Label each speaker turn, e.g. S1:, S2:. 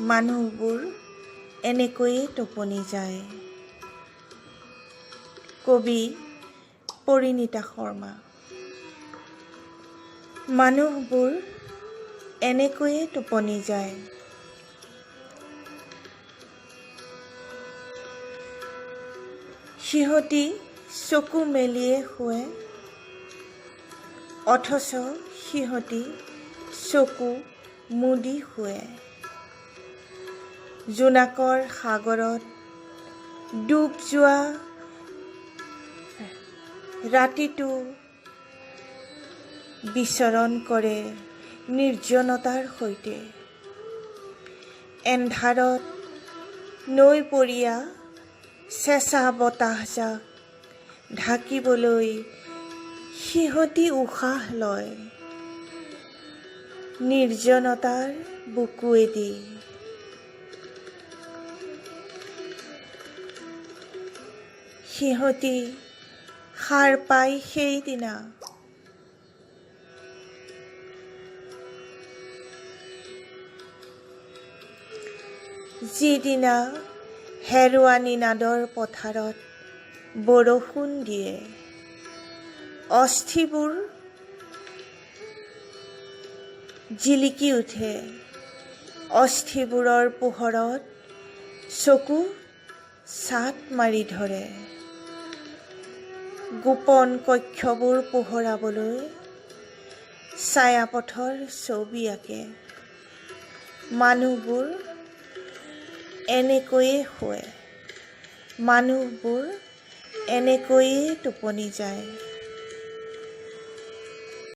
S1: মানুহবোৰ এনেকৈয়ে টোপনি যায়। কবি পৰিণীতা শৰ্মা। মানুহবোৰ এনেকৈয়ে টোপনি যায়। সিহঁতি চকু মেলিয়ে শোৱে, অথচ সিহঁতি চকু মুদি শোৱে। জোনাকৰ সাগৰত ডুব যোৱা ৰাতিটো বিচৰণ কৰে নিৰ্জনতাৰ সৈতে। এন্ধাৰত নৈপৰীয়া চেঁচা বতাহজাক ঢাকিবলৈ সিহঁতি উশাহ লয় নিৰ্জনতাৰ বুকুৱেদি। সিহঁতি সাৰ পায় সেইদিনা, যিদিনা হেৰুৱা নিনাদৰ পথাৰত বৰষুণ দিয়ে, অস্থিবোৰ জিলিকি উঠে। অস্থিবোৰৰ পোহৰত চকু ছাট মাৰি ধৰে। গোপন কক্ষবোৰ পোহৰাবলৈ ছায়াপথৰ ছবি আঁকে। মানুহবোৰ এনেকৈয়ে শোৱে, মানুহবোৰ এনেকৈয়ে টোপনি যায়।